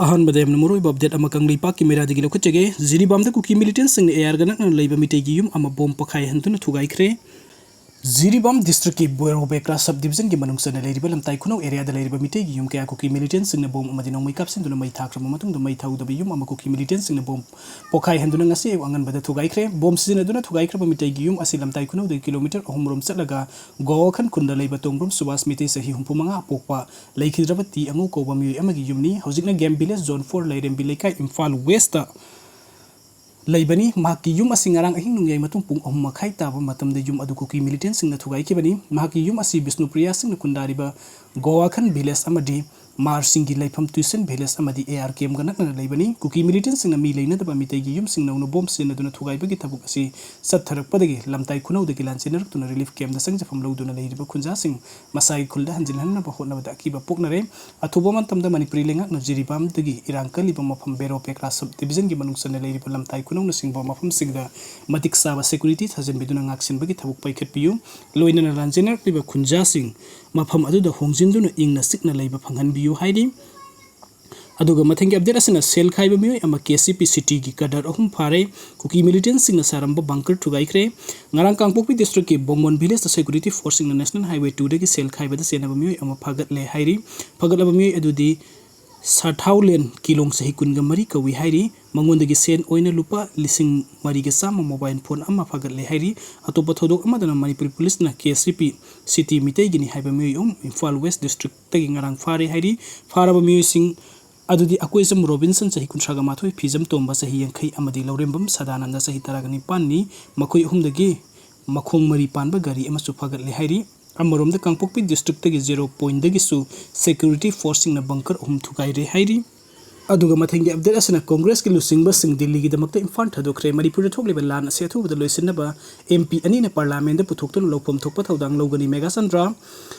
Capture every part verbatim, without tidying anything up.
ꯑꯍꯥꯟꯕꯗ ꯌꯥꯝꯅ ꯃꯔꯨꯑꯣꯏꯕ ꯑꯞꯗꯦꯠ ꯑꯃ ꯀꯪꯂꯩꯄꯥꯛꯀꯤ ꯃꯩꯔꯥꯗꯒꯤ ꯂꯧꯈꯠꯆꯒꯦ꯫ ꯖꯤꯔꯤꯕꯥꯝꯗ ꯀꯨꯀꯤ ꯃꯤꯂꯤꯇꯦꯟꯁꯤꯡꯅ ꯑꯦ ꯑꯥꯔꯒ ꯅꯛꯅꯅ ꯂꯩꯕ ꯃꯤꯇꯩꯒꯤ ꯌꯨꯝ ꯑꯃ ꯕꯣꯝ ꯄꯣꯈꯥꯏꯍꯟꯗꯨꯅ ꯊꯨꯒꯥꯏꯈ꯭ꯔꯦ꯫ ꯖꯤꯔꯤꯕꯥꯝ ꯗꯤꯁꯇ꯭ꯔꯤꯛꯀꯤ ꯕꯣꯏꯔꯣꯕꯦꯀ꯭ꯔꯥ ꯁꯕ ꯗꯤꯕꯤꯖꯟꯒꯤ ꯃꯅꯨꯡ ꯆꯟꯅ ꯂꯩꯔꯤꯕ ꯂꯝꯇꯥꯏ ꯈꯨꯅꯧ ꯑꯦꯔꯤꯌꯥꯗ ꯂꯩꯔꯤꯕ ꯃꯤꯇꯩꯒꯤ ꯌꯨꯝ ꯀꯌꯥ ꯀꯨꯀꯤ ꯃꯤꯂꯤꯇꯦꯟꯁꯤꯡꯅ ꯕꯣꯝ ꯑꯃꯗꯤ ꯅꯣꯡꯃꯩ ꯀꯥꯞꯁꯤꯟꯗꯨꯅ ꯃꯩ ꯊꯥꯈ꯭ꯔꯕ ꯃꯇꯨꯡꯗ ꯃꯩ ꯊꯍꯧꯗꯕ ꯌꯨꯝ ꯑꯃ ꯀꯨꯀꯤ ꯃꯤꯂꯤꯇꯦꯟꯁꯤꯡꯅ ꯕꯣꯝ ꯄꯣꯈꯥꯏꯍꯟꯗꯨꯅ ꯉꯁꯤ ꯑꯌꯨꯛ ꯑꯉꯟꯕꯗ ꯊꯨꯒꯥꯏꯈ꯭ꯔꯦ꯫ ꯕꯣꯝ ꯁꯤꯖꯤꯟꯅꯗꯨꯅ ꯊꯨꯒꯥꯏꯈ꯭ꯔꯕ ꯃꯤꯇꯩꯒꯤ ꯌꯨꯝ ꯑꯁꯤ ꯂꯝꯇꯥꯏ ꯈꯨꯅꯧꯗꯒꯤ ꯀꯤꯂꯣꯃꯤꯇꯔ ꯑꯍꯨꯝ ꯔꯣꯝ ꯆꯠꯂꯒ ꯒꯣꯋꯥꯈꯟ ꯈꯨꯟꯗ ꯂꯩꯕ ꯇꯣꯡꯕ꯭ꯔꯨꯝ ꯁꯨꯕꯥꯁ ꯃꯤꯇꯩ ꯆꯍꯤ ꯍꯨꯝꯐꯨ ꯃꯉꯥ ꯄꯣꯛꯄ ꯂꯩꯈꯤꯗ꯭ꯔꯕ ꯇꯤ ꯑꯉꯧ ꯀꯧꯕ ꯃꯤꯑꯣꯏ ꯑꯃꯒꯤ ꯌꯨꯝꯅꯤ꯫ ꯍꯧꯖꯤꯛꯅ ꯒꯦꯝ ꯚꯤꯂꯦꯖ ꯖꯣꯟ ꯐꯣꯔ ꯂꯩꯔꯦꯝꯕꯤ ꯂꯩꯀꯥꯏ ꯏꯝꯐꯥꯜ ꯋꯦꯁꯇ ꯂꯩꯕꯅꯤ꯫ ꯃꯍꯥꯛꯀꯤ ꯌꯨꯝ ꯑꯁꯤ ꯉꯔꯥꯡ ꯑꯍꯤꯡ ꯅꯣꯡꯌꯥꯏ ꯃꯇꯨꯡ ꯄꯨꯡ ꯑꯍꯨꯝ ꯃꯈꯥꯏ ꯇꯥꯕ ꯃꯇꯝꯗ ꯌꯨꯝ ꯑꯗꯨ ꯀꯨꯀꯤ ꯃꯤꯂꯤꯇꯦꯟꯁꯤꯡꯅ ꯊꯨꯒꯥꯏꯈꯤꯕꯅꯤ꯫ ꯃꯍꯥꯛꯀꯤ ꯌꯨꯝ ꯑꯁꯤ ꯕꯤꯁꯅꯨꯄ꯭ꯔꯤꯌꯥꯁꯤꯡꯅ ꯈꯨꯟꯗꯥꯔꯤꯕ ꯒꯣꯋꯥꯈꯟ ꯚꯤꯂꯦꯖ ꯑꯃꯗꯤ ꯃꯥꯔꯁꯤꯡꯒꯤ ꯂꯩꯐꯝ ꯇ꯭ꯋꯤꯁꯟ ꯚꯤꯂꯦꯖ ꯑꯃꯗꯤ ꯑꯦ ꯑꯥꯔ ꯀꯦꯝꯒ ꯅꯛꯅꯅ ꯂꯩꯕꯅꯤ꯫ ꯀꯨꯀꯤ ꯃꯤꯂꯤꯇꯦꯟꯁꯤꯡꯅ ꯃꯤ ꯂꯩꯅꯗꯕ ꯃꯤꯇꯩꯒꯤ ꯌꯨꯝꯁꯤꯡ ꯅꯧꯅ ꯕꯣꯝ ꯁꯤꯖꯤꯟꯅꯗꯨꯅ ꯊꯨꯒꯥꯏꯕꯒꯤ ꯊꯕꯛ ꯑꯁꯤ ꯆꯠꯊꯔꯛꯄꯗꯒꯤ ꯂꯝꯇꯥꯏ ꯈꯨꯅꯧꯗꯒꯤ ꯂꯥꯟꯖꯦꯟꯅꯔꯛꯇꯨꯅ ꯔꯤꯂꯤꯐ ꯀꯦꯝꯗ ꯆꯪꯖꯐꯝ ꯂꯧꯗꯨꯅ ꯂꯩꯔꯤꯕ ꯈꯨꯟꯖꯥꯁꯤꯡ ꯃꯁꯥꯒꯤ ꯈꯨꯜꯗ ꯍꯟꯖꯤꯟꯍꯟꯅꯕ ꯍꯣꯠꯅꯕꯗ ꯑꯀꯤꯕ ꯄꯣꯛꯅꯔꯦ꯫ ꯑꯊꯨꯕ ꯃꯇꯝꯗ ꯃꯅꯤꯄꯨꯔꯤ ꯂꯩꯉꯥꯛꯅ ꯖꯤꯔꯤꯕꯥꯝꯗꯒꯤ ꯏꯔꯥꯡ ꯀꯜꯂꯤꯕ ꯃꯐꯝ ꯕꯦꯔꯣ ꯄꯦꯀ꯭ꯔꯥ ꯁꯕ ꯗꯤꯕꯤꯖꯟꯒꯤ ꯃꯅꯨꯡ ꯆꯟꯅ ꯂꯩꯔꯤꯕ ꯂꯝꯇꯥꯏ ꯈꯨꯅꯧꯅꯆꯤꯡꯕ ꯃꯐꯝꯁꯤꯡꯗ ꯃꯇꯤꯛ ꯆꯥꯕ ꯁꯦꯀ꯭ꯌꯨꯔꯤꯇꯤ ꯊꯥꯖꯤꯟꯕꯤꯗꯨꯅ ꯉꯥꯛꯁꯦꯟꯕꯒꯤ ꯊꯕꯛ ꯄꯥꯏꯈꯠꯄꯤꯌꯨ꯫ ꯂꯣꯏꯅꯅ ꯂꯥꯟꯖꯦꯟꯅꯔꯛꯂꯤꯕ ꯈꯨꯟꯖꯥꯁꯤꯡ ꯃꯐꯝ ꯑꯗꯨꯗ ꯍꯣꯡꯖꯤꯟꯗꯨꯅ ꯏꯪꯅ ꯆꯤꯛꯅ ꯂꯩꯕ ꯐꯪꯍꯟꯕꯤꯌꯨ ꯍꯥꯏꯔꯤ꯫ ꯑꯗꯨꯒ ꯃꯊꯪꯒꯤ ꯑꯞꯗꯦꯠ ꯑꯁꯤꯅ ꯁꯦꯜ ꯈꯥꯏꯕ ꯃꯤꯑꯣꯏ ꯑꯃ ꯀꯦ ꯁꯤ ꯄꯤ ꯁꯤꯇꯤꯒꯤ ꯀꯗꯔ ꯑꯍꯨꯝ ꯐꯥꯔꯦ꯫ ꯀꯨꯀꯤ ꯃꯤꯂꯤꯇꯦꯟꯁꯤꯡꯅ ꯁꯥꯔꯝꯕ ꯕꯪꯀꯔ ꯊꯨꯒꯥꯏꯈ꯭ꯔꯦ꯫ ꯉꯔꯥꯡ ꯀꯥꯡꯄꯣꯛꯄꯤ ꯗꯤꯁꯇ꯭ꯔꯤꯛꯀꯤ ꯕꯣꯡꯃꯣꯟ ꯚꯤꯂꯦꯖꯇ ꯁꯦꯀ꯭ꯌꯨꯔꯤꯇꯤ ꯐꯣꯔꯁꯁꯤꯡꯅ ꯅꯦꯁꯅꯦꯜ ꯍꯥꯏꯋꯦ ꯇꯨꯗꯒꯤ ꯁꯦꯜ ꯈꯥꯏꯕꯗ ꯆꯦꯟꯅꯕ ꯃꯤꯑꯣꯏ ꯑꯃ ꯐꯥꯒꯠꯂꯦ ꯍꯥꯏꯔꯤ꯫ ꯐꯒꯠꯂꯕ ꯃꯤꯑꯣꯏ ꯑꯗꯨꯗꯤ ꯁꯥꯊꯥꯎꯂꯦꯟ ꯀꯤꯂꯣꯡ ꯆꯍꯤ ꯀꯨꯟꯒ ꯃꯔꯤ ꯀꯧꯏ ꯍꯥꯏꯔꯤ꯫ ꯃꯉꯣꯟꯗꯒꯤ ꯁꯦꯟ ꯑꯣꯏꯅ ꯂꯨꯄꯥ ꯂꯤꯁꯤꯡ ꯃꯔꯤꯒ ꯆꯥꯝꯃ ꯃꯣꯕꯥꯏꯜ ꯐꯣꯟ ꯑꯃ ꯐꯥꯒꯠꯂꯦ ꯍꯥꯏꯔꯤ꯫ ꯑꯇꯣꯞꯄ ꯊꯧꯗꯣꯛ ꯑꯃꯗꯅ ꯃꯅꯤꯄꯨꯔꯤ ꯄꯨꯂꯤꯁꯅ ꯀꯦ ꯁꯤ ꯄꯤ ꯁꯤꯇꯤ ꯃꯤꯇꯩꯒꯤꯅꯤ ꯍꯥꯏꯕ ꯃꯤꯑꯣꯏ ꯑꯍꯨꯝ ꯏꯝꯐꯥꯜ ꯋꯦꯁ ꯗꯤꯁꯇ꯭ꯔꯤꯛꯇꯒꯤ ꯉꯔꯥꯡ ꯐꯥꯔꯦ ꯍꯥꯏꯔꯤ꯫ ꯐꯥꯔꯕ ꯃꯤꯑꯣꯏꯁꯤꯡ ꯑꯗꯨꯗꯤ ꯑꯀꯣꯏꯖꯝ ꯔꯣꯕꯤꯟꯁꯟ ꯆꯍꯤ ꯀꯨꯟꯊ꯭ꯔꯥꯒ ꯃꯥꯊꯣꯏ, ꯐꯤꯖꯝ ꯇꯣꯝꯕ ꯆꯍꯤ ꯌꯥꯡꯈꯩ ꯑꯃꯗꯤ ꯂꯧꯔꯦꯝꯕꯝ ꯁꯗꯥꯅꯟꯗ ꯆꯍꯤ ꯇꯔꯥꯒ ꯅꯤꯄꯥꯟꯅꯤ꯫ ꯃꯈꯣꯏ ꯑꯍꯨꯝꯗꯒꯤ ꯃꯈꯣꯡ ꯃꯔꯤ ꯄꯥꯟꯕ ꯒꯥꯔꯤ ꯑꯃꯁꯨ ꯐꯥꯒꯠꯂꯦ ꯍꯥꯏꯔꯤ꯫ ꯑꯃꯔꯣꯝꯗ ꯀꯥꯡꯄꯣꯛꯄꯤ ꯗꯤꯁꯇ꯭ꯔꯤꯛꯇꯒꯤ ꯖꯦꯔꯣ ꯄꯣꯏꯟꯗꯒꯤꯁꯨ ꯁꯦꯀ꯭ꯌꯨꯔꯤꯇꯤ ꯐꯣꯔꯁꯁꯤꯡꯅ ꯕꯪꯀꯔ ꯑꯍꯨꯝ ꯊꯨꯒꯥꯏꯔꯦ ꯍꯥꯏꯔꯤ꯫ ꯑꯗꯨꯒ ꯃꯊꯪꯒꯤ ꯑꯞꯗꯦꯠ ꯑꯁꯤꯅ ꯀꯣꯡꯒ꯭ꯔꯦꯁꯀꯤ ꯂꯨꯆꯤꯡꯕꯁꯤꯡ ꯗꯤꯜꯂꯤꯒꯤꯗꯃꯛꯇ ꯏꯝꯐꯥꯜ ꯊꯥꯗꯣꯛꯈ꯭ꯔꯦ꯫ ꯃꯅꯤꯄꯨꯔꯗ ꯊꯣꯛꯂꯤꯕ ꯂꯥꯟ ꯑꯁꯤ ꯑꯊꯨꯕꯗ ꯂꯣꯏꯁꯤꯟꯅꯕ ꯑꯦꯝ ꯄꯤ ꯑꯅꯤꯅ ꯄꯥꯔꯂꯥꯃꯦꯟꯗ ꯄꯨꯊꯣꯛꯇꯨꯅ ꯂꯧꯐꯝ ꯊꯣꯛꯄ ꯊꯧꯗꯥꯡ ꯂꯧꯒꯅꯤ꯫ ꯃꯦꯘꯥꯆꯟꯗ꯭ꯔ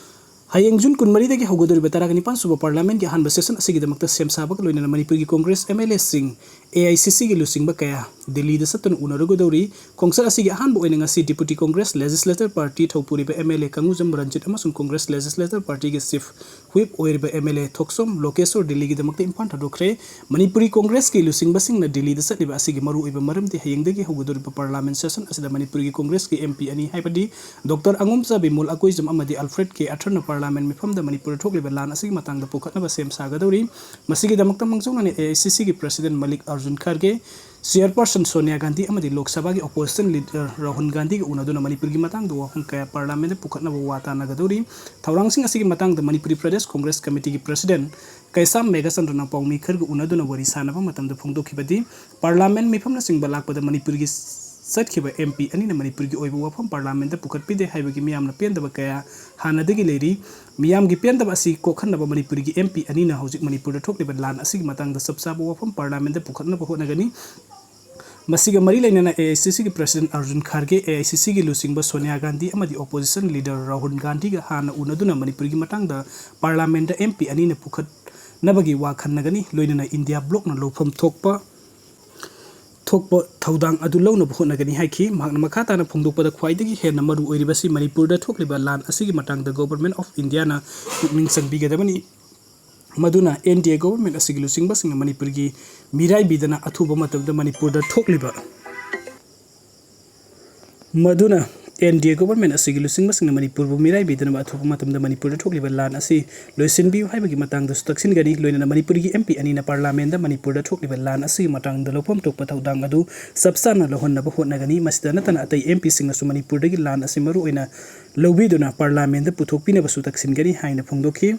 ꯍꯌꯦꯡ ꯖꯨꯟ ꯀꯨꯟꯃꯔꯤꯗꯒꯤ ꯍꯧꯒꯗꯧꯔꯤꯕ ꯇꯔꯥꯒ ꯅꯤꯄꯥꯟ ꯁꯨꯕ ꯄꯥꯔꯂꯤꯌꯥꯃꯦꯟꯒꯤ ꯑꯍꯥꯟꯕ ꯁꯦꯁꯟ ꯑꯁꯤꯒꯤꯗꯃꯛꯇ ꯁꯦꯝ ꯁꯥꯕꯒ ꯂꯣꯏꯅꯅ ꯃꯅꯤꯄꯨꯔꯒꯤ ꯀꯣꯡꯒ꯭ꯔꯦꯁ ꯑꯦꯝ ꯑꯦꯜ ꯑꯦꯁꯤꯡ, ꯑꯦ ꯑꯥꯏ ꯁꯤ ꯁꯤꯒꯤ ꯂꯨꯆꯤꯡꯕ ꯀꯌꯥ ꯗꯤꯜꯂꯤꯗ ꯆꯠꯇꯨꯅ ꯎꯅꯔꯨꯒꯗꯧꯔꯤ꯫ ꯈꯣꯡꯆꯠ ꯑꯁꯤꯒꯤ ꯑꯍꯥꯟꯕ ꯑꯣꯏꯅ ꯉꯁꯤ ꯗꯤꯄꯨꯇꯤ ꯀꯣꯡꯒ꯭ꯔꯦꯁ ꯂꯦꯖꯤꯁꯂꯦꯇꯔ ꯄꯥꯔꯇꯤ ꯊꯧꯄꯨꯔꯤꯕ M L A Kangujam Ranjit ꯑꯃꯁꯨꯡ ꯀꯣꯡꯒ꯭ꯔꯦꯁ ꯂꯦꯖꯤꯁꯂꯦꯇꯔ ꯄꯥꯔꯇꯤꯒꯤ ꯆꯤꯐ ꯍꯨꯏꯞ ꯑꯣꯏꯔꯤꯕ M L A Thokchom Lokeshwar ꯗꯤꯜꯂꯤꯒꯤꯗꯃꯛꯇ ꯏꯝꯐꯥꯜ ꯊꯥꯗꯣꯛꯈ꯭ꯔꯦ꯫ ꯃꯅꯤꯄꯨꯔꯤ ꯀꯣꯡꯒ꯭ꯔꯦꯁꯀꯤ ꯂꯨꯆꯤꯡꯕꯁꯤꯡꯅ ꯗꯤꯜꯂꯤꯗ ꯆꯠꯂꯤꯕ ꯑꯁꯤꯒꯤ ꯃꯔꯨꯑꯣꯏꯕ ꯃꯔꯝꯗꯤ ꯍꯌꯦꯡꯗꯒꯤ ꯍꯧꯒꯗꯧꯔꯤꯕ ꯄꯥꯔꯂꯤꯌꯥꯃꯦꯟ ꯁꯦꯁꯟ ꯑꯁꯤꯗ ꯃꯅꯤꯄꯨꯔꯒꯤ ꯀꯣꯡꯒ꯭ꯔꯦꯁꯀꯤ ꯑꯦꯝ ꯄꯤ ꯑꯅꯤ ꯍꯥꯏꯕꯗꯤ ꯗꯣꯛꯇꯔ ꯑꯉꯣꯝꯆꯥ ꯕꯤꯃꯣꯜ ꯑꯀꯣꯏꯖꯝ ꯑꯃꯗꯤ ꯑꯜꯐ꯭ꯔꯦꯗ ꯀꯦ ꯑꯊꯔꯅ ꯄꯥꯔꯂꯤꯌꯥꯃꯦꯟ ꯃꯤꯐꯝꯗ ꯃꯅꯤꯄꯨꯔꯗ ꯊꯣꯛꯂꯤꯕ ꯂꯥꯟ ꯑꯁꯤꯒꯤ ꯃꯇꯥꯡꯗ ꯄꯨꯈꯠꯅꯕ ꯁꯦꯝ ꯁꯥꯒꯗꯧꯔꯤ꯫ ꯃꯁꯤꯒꯤꯗꯃꯛꯇ ꯃꯥꯡꯖꯧꯅꯅ ꯑꯦ ꯑꯥꯏ ꯁꯤ ꯁꯤꯒꯤ ꯄ꯭ꯔꯁꯤꯗꯦꯟ ꯃꯜꯂꯤꯛ ꯑꯔꯖꯨꯟ ꯈꯥꯔꯒꯦ, ꯆꯤꯌꯔꯄꯔꯁꯟ ꯁꯣꯅꯤꯌꯥ ꯒꯥꯟꯙꯤ ꯑꯃꯗꯤ ꯂꯣꯛ ꯁꯚꯥꯒꯤ ꯑꯣꯄꯣꯖꯤꯁꯟ ꯂꯤꯗꯔ ꯔꯥꯍꯨꯜ ꯒꯥꯟꯙꯤꯒ ꯎꯅꯗꯨꯅ ꯃꯅꯤꯄꯨꯔꯒꯤ ꯃꯇꯥꯡꯗ ꯋꯥꯐꯝ ꯀꯌꯥ ꯄꯥꯔꯂꯤꯌꯥꯃꯦꯟꯗ ꯄꯨꯈꯠꯅꯕ ꯋꯥ ꯇꯥꯟꯅꯒꯗꯧꯔꯤ꯫ ꯊꯧꯔꯥꯡꯁꯤꯡ ꯑꯁꯤꯒꯤ ꯃꯇꯥꯡꯗ ꯃꯅꯤꯄꯨꯔꯤ ꯄ꯭ꯔꯗꯦꯁ ꯀꯣꯡꯒ꯭ꯔꯦꯁ ꯀꯃꯤꯇꯤꯒꯤ ꯄ꯭ꯔꯁꯤꯗꯦꯟ ꯀꯩꯁꯥꯝ ꯃꯦꯘꯆꯟꯗ꯭ꯔꯅ ꯄꯥꯎꯃꯤ ꯈꯔꯒ ꯎꯅꯗꯨꯅ ꯋꯥꯔꯤ ꯁꯥꯟꯅꯕ ꯃꯇꯝꯗ ꯐꯣꯡꯗꯣꯛꯈꯤꯕꯗꯤ, ꯄꯥꯔꯂꯤꯌꯥꯃꯦꯟ ꯃꯤꯐꯝꯅꯁꯤꯡꯕ ꯂꯥꯛꯄꯗ ꯃꯅꯤꯄꯨꯔꯒꯤ ꯆꯠꯈꯤꯕ ꯑꯦꯝ ꯄꯤ ꯑꯅꯤꯅ ꯃꯅꯤꯄꯨꯔꯒꯤ ꯑꯣꯏꯕ ꯋꯥꯐꯝ ꯄꯥꯔꯂꯤꯌꯥꯃꯦꯟꯗ ꯄꯨꯈꯠꯄꯤꯗꯦ ꯍꯥꯏꯕꯒꯤ ꯃꯤꯌꯥꯝꯅ ꯄꯦꯟꯗꯕ ꯀꯌꯥ ꯍꯥꯟꯅꯗꯒꯤ ꯂꯩꯔꯤ꯫ ꯃꯤꯌꯥꯝꯒꯤ ꯄꯦꯟꯗꯕ ꯑꯁꯤ ꯀꯣꯛꯍꯟꯅꯕ ꯃꯅꯤꯄꯨꯔꯒꯤ ꯑꯦꯝ ꯄꯤ ꯑꯅꯤꯅ ꯍꯧꯖꯤꯛ ꯃꯅꯤꯄꯨꯔꯗ ꯊꯣꯛꯂꯤꯕ ꯂꯥꯟ ꯑꯁꯤꯒꯤ ꯃꯇꯥꯡꯗ ꯆꯞ ꯆꯥꯕ ꯋꯥꯐꯝ ꯄꯥꯔꯂꯤꯌꯥꯃꯦꯟꯗ ꯄꯨꯈꯠꯅꯕ ꯍꯣꯠꯅꯒꯅꯤ꯫ ꯃꯁꯤꯒ ꯃꯔꯤ ꯂꯩꯅꯅ ꯑꯦ ꯑꯥꯏ ꯁꯤ ꯁꯤꯒꯤ president Arjun ꯈꯥꯔꯒꯦ, A I C ꯁꯤꯒꯤ ꯂꯨꯆꯤꯡꯕ ꯁꯣꯅꯤꯌꯥ ꯒꯥꯟꯙꯤ ꯑꯃꯗꯤ ꯑꯣꯄꯣꯖꯤꯁꯟ ꯂꯤꯗꯔ ꯔꯥꯍꯨꯜ ꯒꯥꯟꯙꯤꯒ ꯍꯥꯟꯅ ꯎꯅꯗꯨꯅ ꯃꯅꯤꯄꯨꯔꯒꯤ ꯃꯇꯥꯡꯗ ꯄꯥꯔꯂꯤꯌꯥꯃꯦꯟꯗ ꯑꯦꯝ ꯄꯤ ꯑꯅꯤꯅ ꯄꯨꯈꯠꯅꯕꯒꯤ ꯋꯥ ꯈꯟꯅꯒꯅꯤ꯫ ꯂꯣꯏꯅꯅ ꯏꯟꯗꯤꯌꯥ ꯕ꯭ꯂꯣꯛꯅ ꯂꯧꯐꯝ ꯊꯣꯛꯄ ꯊꯣꯛꯄ ꯊꯧꯗꯥꯡ ꯑꯗꯨ ꯂꯧꯅꯕ ꯍꯣꯠꯅꯒꯅꯤ ꯍꯥꯏꯈꯤ꯫ ꯃꯍꯥꯛꯅ ꯃꯈꯥ ꯇꯥꯅ ꯐꯣꯡꯗꯣꯛꯄꯗ, ꯈ꯭ꯋꯥꯏꯗꯒꯤ ꯍꯦꯟꯅ ꯃꯔꯨ ꯑꯣꯏꯔꯤꯕꯁꯤ ꯃꯅꯤꯄꯨꯔꯗ ꯊꯣꯛꯂꯤꯕ ꯂꯥꯟ ꯑꯁꯤꯒꯤ ꯃꯇꯥꯡꯗ Government of Indiaꯅ ꯄꯨꯛꯅꯤꯡ ꯆꯪꯕꯤꯒꯗꯕꯅꯤ꯫ ꯃꯗꯨꯅ ꯑꯦꯟ ꯗꯤ ꯑꯦ government ꯑꯁꯤꯒꯤ ꯂꯨꯆꯤꯡꯕꯁꯤꯡꯅ ꯃꯅꯤꯄꯨꯔꯒꯤ ꯃꯤꯔꯥꯏꯕꯤꯗꯅ ꯑꯊꯨꯕ ꯃꯇꯝꯗ ꯃꯅꯤꯄꯨꯔꯗ ꯊꯣꯛꯂꯤꯕ ꯃꯗꯨꯅ ꯑꯦꯟ ꯗꯤ ꯑꯦ government ꯑꯁꯤꯒꯤ ꯂꯨꯆꯤꯡꯕꯁꯤꯡꯅ ꯃꯅꯤꯄꯨꯔꯕꯨ ꯃꯤꯔꯥꯏꯕꯤꯗꯅꯕ ꯑꯊꯨꯕ ꯃꯇꯝꯗ ꯃꯅꯤꯄꯨꯔꯗ ꯊꯣꯛꯂꯤꯕ ꯂꯥꯟ ꯑꯁꯤ ꯂꯣꯏꯁꯤꯟꯕꯤꯌꯨ ꯍꯥꯏꯕꯒꯤ ꯃꯇꯥꯡꯗꯁꯨ ꯇꯛꯁꯤꯟꯒꯅꯤ꯫ ꯂꯣꯏꯅꯅ ꯃꯅꯤꯄꯨꯔꯒꯤ ꯑꯦꯝ ꯄꯤ ꯑꯅꯤꯅ ꯄꯥꯔꯂꯤꯌꯥꯃꯦꯟꯗ ꯃꯅꯤꯄꯨꯔꯗ ꯊꯣꯛꯂꯤꯕ ꯂꯥꯟ ꯑꯁꯤꯒꯤ ꯃꯇꯥꯡꯗ ꯂꯧꯐꯝ ꯊꯣꯛꯄ ꯊꯧꯗꯥꯡ ꯑꯗꯨ ꯆꯞ ꯆꯥꯅ ꯂꯧꯍꯟꯅꯕ ꯍꯣꯠꯅꯒꯅꯤ꯫ ꯃꯁꯤꯗ ꯅꯠꯇꯅ ꯑꯇꯩ ꯑꯦꯝ ꯄꯤꯁꯤꯡꯅꯁꯨ ꯃꯅꯤꯄꯨꯔꯗꯒꯤ ꯂꯥꯟ ꯑꯁꯤ ꯃꯔꯨꯑꯣꯏꯅ ꯂꯧꯕꯤꯗꯨꯅ ꯄꯥꯔꯂꯤꯌꯥꯃꯦꯟꯗ ꯄꯨꯊꯣꯛꯄꯤꯅꯕꯁꯨ ꯇꯛꯁꯤꯟꯒꯅꯤ ꯍꯥꯏꯅ ꯐꯣꯡꯗꯣꯛꯈꯤ꯫